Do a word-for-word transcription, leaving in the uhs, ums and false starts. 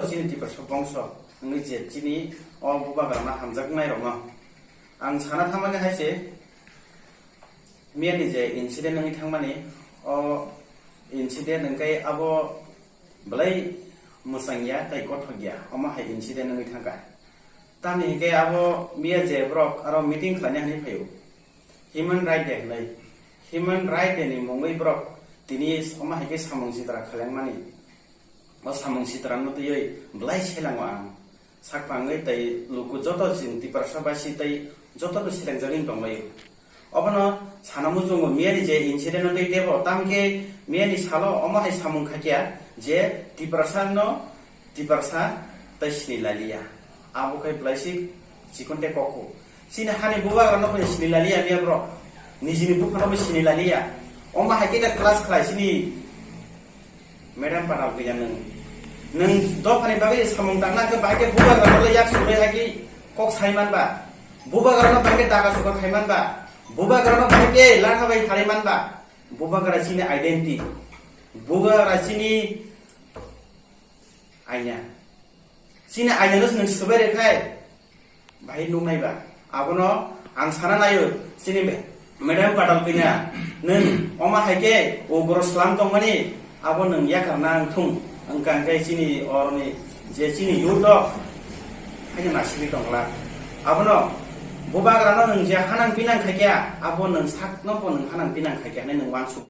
Chini Tiprasa bongso wngwi je chini o bubagrano hamjaknairokno ang sana thangmani hai se, miyani je incident wngwi thangmani, o incident wngkhe abo belai mwchangya tei gothokya, omo hai incident wngwi thangkha. Tamni hinkhe abo miya je borok aro meeting khlaina hinwi phaio, Human Right Day hinwi. Human Right Day ni mungwi borok tini omo hai khe samung sitra khlaimani. O samung sitrano twiwi belai selango ang. Sak pangwi tei luku joto chwng Tiprasa basi tei jotono selangjagwi tonglaio. Obono sana muchungo miyani je incident-o tei tebo, tamkhe miyani salo omo hai samung khaikha je Tiprasano Tiprasa tei sini laliya. Abo khai belai si chikon tei kokko. Chini hani bubagrano bai sini laliya miya bro. Nijini buphano bai sini laliya. Oma hai khe ta class khlai sini madam Patal kaiya nwng. Nwng dophani bagwi samung tangna khe bahai khe bubagrano le yak sugwi hai khe kok sai man ba. Bubagrano bahai khe daga suka khai man ba. Bubagrano bahai khe latha bai halai man ba. Bubagra chini identity. Bubagra chini aina. Chini aina no nwng swbai rwkhai. Bahai nuknai ba. Abono ang sana naio, chini be-, madam Patal kaiya, nwng oma hai khe ugro slam tongmani, abo nwng yakarna wng thung, wngkha hwnkhe chini oroni je chini youth rok, haino naisingwi tongla. Abono bubagrano nwng je hanang pinang khaikha, abo nwng sakno bo nwng hanang pinang khaikha hinwi nwng uansuk